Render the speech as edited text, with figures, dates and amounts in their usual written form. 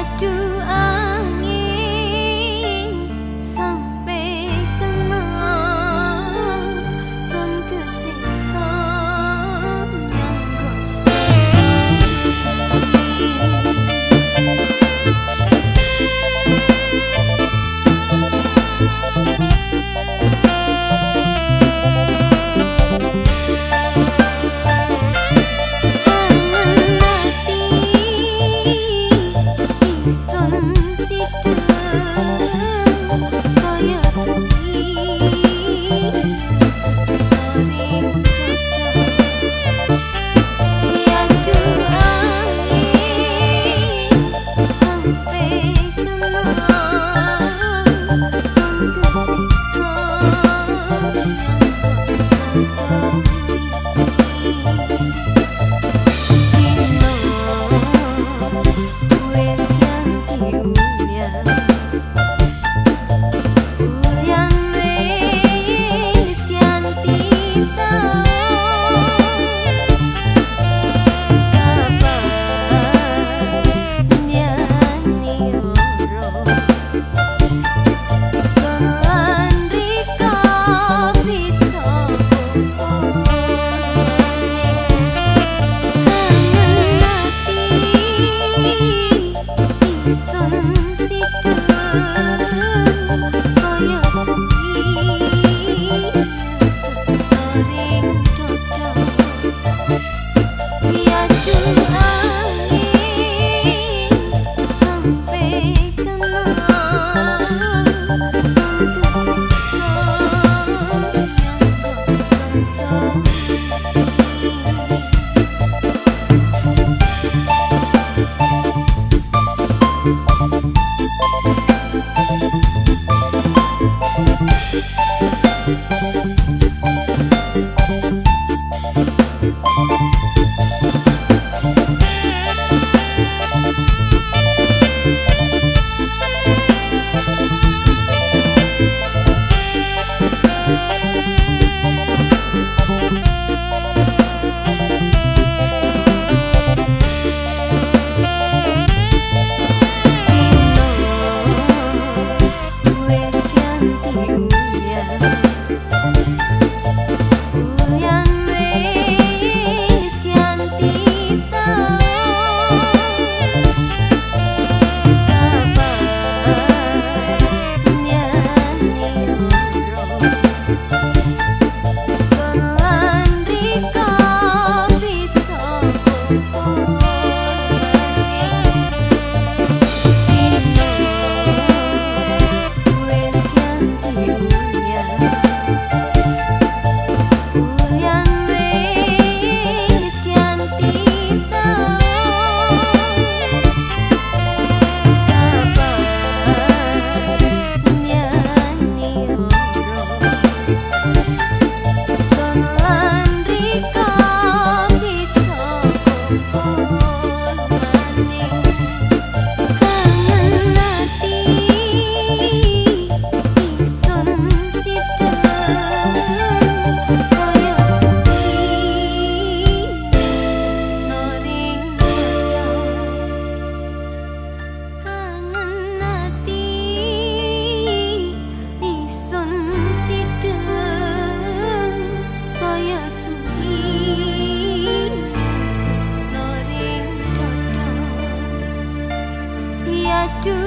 Yadu angin sampai kena sun kesiksa nyangga. Kangen ati ingsun sideng saya suwi senoring dada. Yadu angin sampai kena sun kesiksa nyangga. Dino wis ganti ulian, ulian wis ganti taun. Kapan nyani ora sun lan rika bisa kumpul maning. Kangen ati ingsun sideng saya suwi senoring dada. Yadu angin sampai kena sun kesiksa nyangga rasa. Dino wis ganti ulian, ulian wis ganti taun. Kapan nyani ora sun lan rika bisa kumpul maning. Dino wis ganti ulian, ulian wis ganti taun. Kapan nyani ora sun lan rika bisa kumpul maning. Kangen ati ingsun sideng saya suwi senoring dada. Kangen ati ingsun sideng saya suwi senoring dada. Yadu